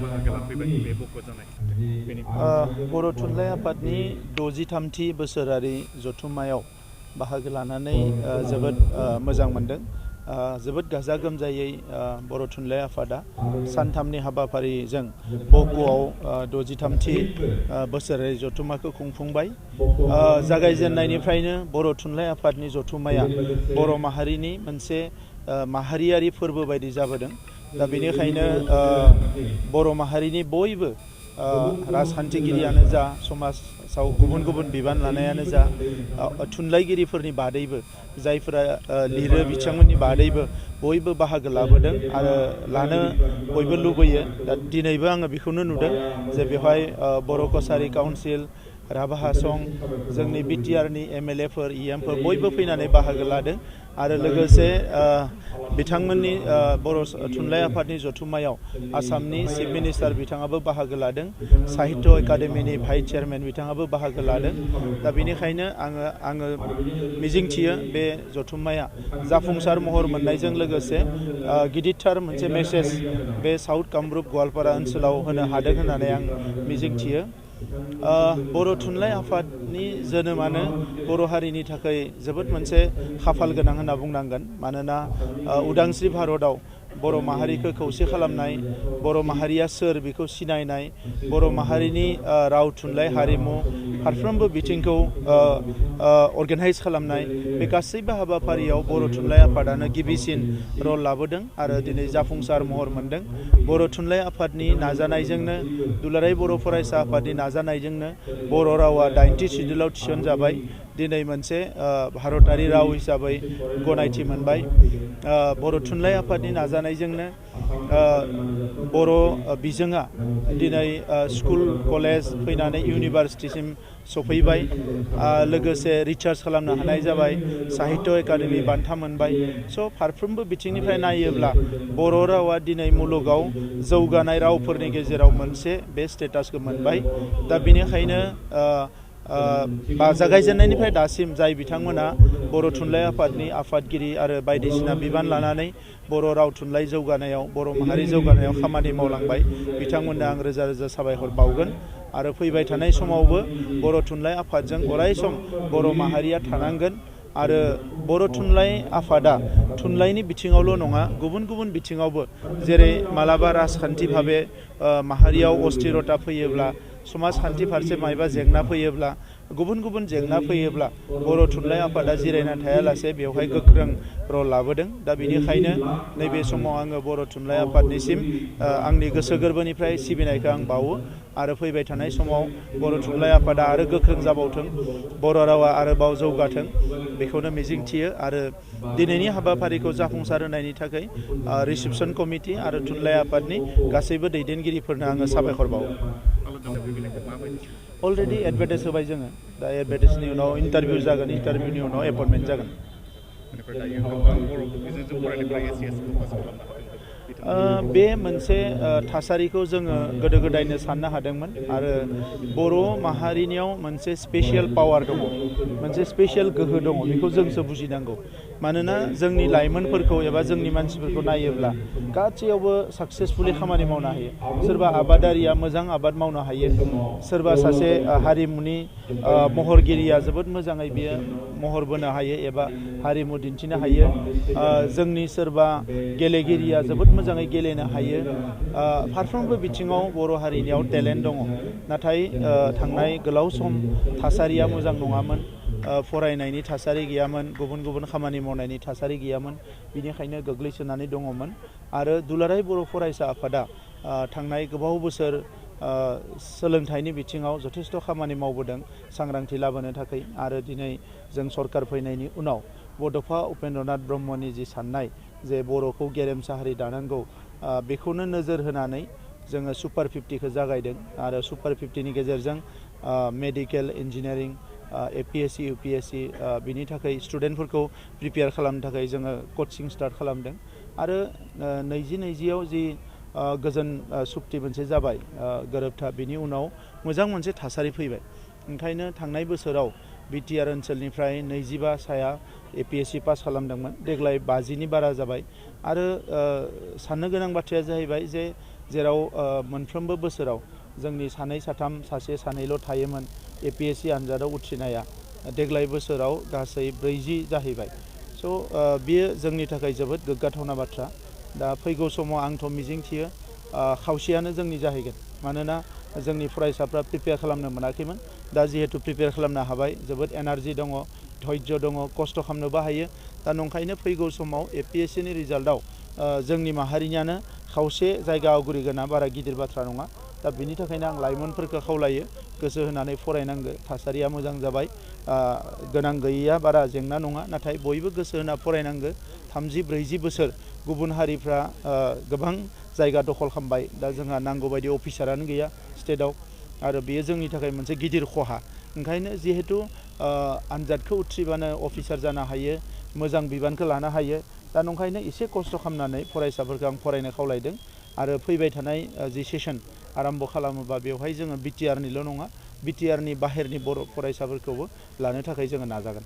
बाहागो लाफैबाय बे बक' जानाय बेनि बर' थुनलाइ आफादनि 63थि बोसोरारि जथुम्मायाव बाहागो लानानै जोबोद मोजां मोनदों। जोबोद गाजा गोमजायै बर' थुनलाइ आफादा सानथामनि हाबाफारिजों बक'आव 63थि बोसोरारि जथुम्माखौ खुंफुंबाय। जागायजेननायनिफ्रायनो बर' थुनलाइ आफादनि जथुम्माया बर' माहारिनि मोनसे माहारियारि फोरबो बायदि जाबोदों। दा बेनिखायनो बर' माहारिनि बयबो राजखान्थिगिरियानो जा समाजाव गुबुन गुबुन बिबान लानायानो जा थुनलाइगिरिफोरनि बादैबो जायफोरा लिरो बिथांमोननि बादैबो बयबो बाहागो लाबोदों आरो लानो बयबो लुबैयो। दा दिनैबो आङो बेखौनो नुदों जे बेवहाय बर' कसारि काउन्सिल राभा हासं जोंनि बिटिआरनि एमएलएफोर इएमफोर बयबो फैनानै बाहागो लादों आरो लोगोसे बिथांमोननि बर' थुनलाइ आफादनि जथुम्मायाव आसामनि चिफ मिनिस्टार बिथाङाबो बाहागो लादों। साहित्य एकाडेमिनि भाइस चेयारमेन बिथाङाबो बाहागो लादों। दा बेनिखायनो आङो मिजिंथियो बे जथुम्माया जाफुंसार महर मोननायजों लोगोसे गिदिरथार मोनसे मेसेज बे साउथ कामरुप गवालपारा ओनसोलाव होनो हादों होननानै आं मिजिंथियो। बर' थुनलाइ आफादनि जोनोमानो बर' हारिनि थाखाय जोबोद मोनसे खाफाल गोनां होनना बुंनांगोन। मानोना उदांस्रि भारतआव बर' माहारिखौ खौसे खालामनाय, बर' माहारिया सोर बेखौ सिनायनाय, बर' माहारिनि राव थुनलाइ हारिमु फारफ्रोमबो बिथिंखौ अर्गेनाइज खालामनाय, बे गासैबो हाबाफारियाव बर' थुनलाइ आफादानो गिबिसिन रल लाबोदों आरो दिनै जाफुंसार महर मोनदों। बर' थुनलाइ आफादनि नाजानायजोंनो दुलाराय बर' फरायसा आफादनि नाजानायजोंनो बर' रावा 80थि सिडुलाव थिसनजाबाय। दिनै मोनसे भारतारि राव हिसाबै गनायथि मोनबाय। बर' थुनलाइ आफादनि नाजानायजोंनो बर' बिजोङा दिनै स्कुल कलेज फैनानै इउनिभारसिटिसिम सफैबाय। लोगोसे रिसार्च खालामनो हानाय जाबाय, साहित्य एकाडेमि बान्था मोनबाय। स' फारफ्रोमबो बिथिंनिफ्राय नायोब्ला बर' रावा दिनै मुलुगाव जौगानाय रावफोरनि गेजेराव मोनसे बे स्टेटासखौ मोनबाय। दा बेनिखायनो जागायजेननायनिफ्राय दासिम जाय बिथांमोना बर' थुनलाइ आफादनि आफादगिरि आरो बायदिसिना बिबान लानानै बर' राव थुनलाइ जौगानायाव, बर' माहारि जौगानायाव खामानि मावलांबाय, बिथांमोननो आं रोजा रोजा साबायखर बावगोन। आरो फैबाय थानाय समावबो बर' थुनलाइ आफादजों अराय सम बर' माहारिया थानांगोन। आरो बर' थुनलाइ आफादा थुनलाइनि बिथिङावल' नङा, गुबुन गुबुन बिथिङावबो जेरै मालाबा राजखान्थि भाबे माहारियाव अस्थिरता फैयोब्ला, समाजखान्थि फारसे मायबा जेंना फैयोब्ला, गुबुन गुबुन जेंना फैयोब्ला बर' थुनलाइ आफादा जिरायना थायालासे बेवहाय गोख्रों रल लाबोदों। दा बेनिखायनो नैबे समाव आङो बर' थुनलाइ आफादनिसिम आंनि गोसो गोरबोनिफ्राय सिबिनायखौ आं बावो आरो फैबाय थानाय समाव बर' थुनलाइ आफादा आरो गोख्रों जाबावथों, बर' रावा आरोबाव जौगाथों बेखौनो मिजिंथियो। आरो दिनैनि हाबाफारिखौ जाफुंसार होनायनि थाखाय रिसेपसन कमिटि आरो थुनलाइ आफादनि गासैबो दैदेनगिरिफोरनो आङो साबायखर बावो। अलरेडि एडभार्टाइज होबाय जोङो। दा एडभार्टाइजनि उनाव इन्टारभिउ जागोन, इन्टारभिउनि उनाव एपइन्टमेन्ट जागोन। बे मोनसे थासारिखौ जोङो गोदो गोदायनो साननो हादोंमोन आरो बर' माहारिनियाव मोनसे स्पेसियेल पावार दङ, मोनसे स्पेसियेल गोहो दङ, बेखौ जोंसो बुजिनांगौ। मानोना जोंनि लाइमोनफोरखौ एबा जोंनि मानसिफोरखौ नायोब्ला गासैयावबो साक्सेसफुली खामानि मावनो हायो। सोरबा आबादारिया मोजां आबाद मावनो हायो, सोरबा सासे हारिमुनि महरगिरिया जोबोद मोजाङै बियो महर बोनो हायो एबा हारिमु दिन्थिनो हायो। जोंनि सोरबा गेलेगिरिया जोबोद मोजाङै गेलेनो हायो। फारफ्रोमबो बिथिङाव बर' हारिनियाव टेलेन्ट दङ। नाथाय थांनाय गोलाव सम थासारिया मोजां नङामोन, फरायनायनि थासारि गैयामोन, गुबुन गुबुन खामानि मावनायनि थासारि गैयामोन, बिनिखायनो गोग्लैसोनानै दङमोन। आरो दुलाराय बर' फरायसा आफादा थांनाय गोबाव बोसोर सोलोंथाइनि बिथिङाव जथेस्थ' खामानि मावबोदों सांग्रांथि लाबोनो थाखाय। आरो दिनै जों सरकार फैनायनि उनाव बड'फा उपेन्द्रनाथ ब्रह्मनि जि साननाय जे बर'खौ गेरेमसा हारि दानांगौ, बेखौनो नोजोर होनानै जोङो सुपार 50खौ जागायदों। आरो सुपार 50नि गेजेरजों मेडिकेल, इन्जिनियारिं, APSC, UPSC बिनि थाखाय स्टुडेन्टफोरखौ प्रिपेयार खालामनो थाखाय जोङो कचिं स्टार्ट खालामदों। आरो 2020आव जि गोजोन सुक्ति मोनसे जाबाय गोरोबथा, बिनि उनाव मोजां मोनसे थासारि फैबाय। ओंखायनो थांनाय बोसोराव बिटिआर ओनसोलनिफ्राय 25 साया APSC पास खालामदोंमोन, देग्लाय 50नि बारा जाबाय। आरो साननो गोनां बाथ्राया जाहैबाय जे जेराव मोनफ्रोमबो बोसोराव जोंनि सानै साथाम सासे सानैल' थायोमोन APSC आनजादाव उथ्रिनाया देग्लाय बोसोराव गासै 40 जाहैबाय। स' बेयो जोंनि थाखाय जोबोद गोग्गाथावना बाथ्रा। दा फैगौ समाव आंथ' मिजिंथियो खावसेयानो जोंनि जाहैगोन, मानोना जोंनि फरायसाफ्रा प्रिपेयार खालामनो मोनाखैमोन। दा जिहेतु प्रिपेयार खालामनो हाबाय, जोबोद एनार्जि दङ, धैर्य दङ, खस्थ' खालामनोबो हायो। दा नंखायनो फैगौ समाव APSC नि रिजाल्टआव जोंनि माहारिनियानो खावसे जायगा आवग्रिगोना बारा गिदिर बाथ्रा नङा। दा बिनि थाखायनो आं लाइमोनफोरखौ खावलायो गोसो होनानै फरायनांगौ। थासारिया मोजां जाबाय, गोनां गैयैया बारा जेंना नङा, नाथाय बयबो गोसो होना फरायनांगौ। 30-40 बोसोर गुबुन हारिफ्रा गोबां जायगा दखल खालामबाय, दा जोंहा नांगौ बायदि अफिसारानो गैया स्टेटआव, आरो बेयो जोंनि थाखाय मोनसे गिदिर खहा। ओंखायनो जिहेतु आनजादखौ उथ्रिबानो अफिसार जानो हायो, मोजां बिबानखौ लानो हायो। दा नंखायनो एसे खस्थ' खालामनानै फरायसाफोरखौ आं फरायनो खावलायदों। आरो फैबाय थानाय जि सेसन आरम्भ खालामोबा बेवहाय जोङो BTR निल' नङा, BTR नि बाहेरनि बर' फरायसाफोरखौबो लानो थाखाय जोङो नाजागोन।